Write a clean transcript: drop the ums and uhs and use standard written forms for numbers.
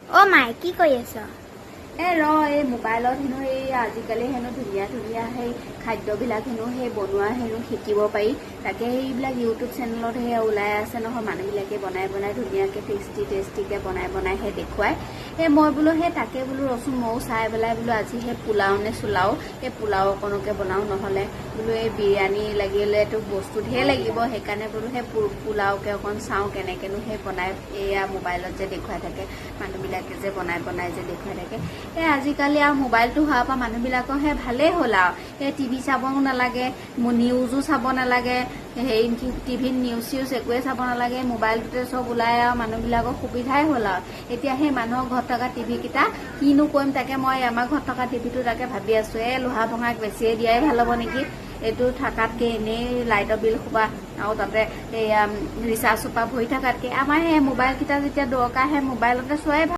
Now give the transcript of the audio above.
অ' মাই, কি কৰি আছ? এ ৰ, এই মোবাইলত হেনো এই আজিকালি হেনো ধুনীয়া ধুনীয়া সেই খাদ্যবিলাক হেনো সেই বনোৱা হেনো শিকিব পাৰি। তাকে সেইবিলাক ইউটিউব চেনেলত সেই ওলাই আছে নহয়, মানুহবিলাকে বনাই বনাই ধুনীয়াকৈ টেষ্টি টেষ্টিকৈ বনাই বনাই সেই দেখুৱায়। সেই মই বোলো সেই তাকে বোলো ৰচোন, ময়ো চাই পেলাই বোলো আজি সেই পোলাও নে চোলাও, সেই পোলাও অকণকে বনাওঁ। নহ'লে বোলো এই বিৰিয়ানী লাগিলেতো বস্তু ঢেৰ লাগিব, সেইকাৰণে বোলো সেই পোলাওকে অকণ চাওঁ কেনেকৈনো সেই বনাই। এয়া মোবাইলত যে দেখুৱাই থাকে, মানুহবিলাকে যে বনাই বনাই যে দেখুৱাই থাকে। এই আজিকালি আৰু মোবাইলটো হোৱাৰ পৰা মানুহবিলাকৰ সেই ভালেই হ'ল আৰু। সেই টিভি চাবও নালাগে, নিউজো চাব নালাগে, সেই টিভিত নিউজ চিউজ একোৱে চাব নালাগে, মোবাইলটোতে চব ওলাই আৰু মানুহবিলাকৰ সুবিধাই হ'ল আৰু। এতিয়া সেই মানুহৰ ঘৰত থকা টিভিকেইটা কিনো কৰিম, তাকে মই আমাৰ ঘৰত থকা টিভিটো তাকে ভাবি আছোঁ। এই লোহা ভঙাক বেছিয়ে দিয়াই ভাল হ'ব নেকি এইটো থকাতকৈ? এনেই লাইটৰ বিল সোপা আৰু তাতে এয়া ৰিচাৰ্জ সোপা ভৰি থকাতকৈ আমাৰ সেই মোবাইলকেইটা যেতিয়া দৰকাৰ, সেই মোবাইলতে চোৱাই ভাল।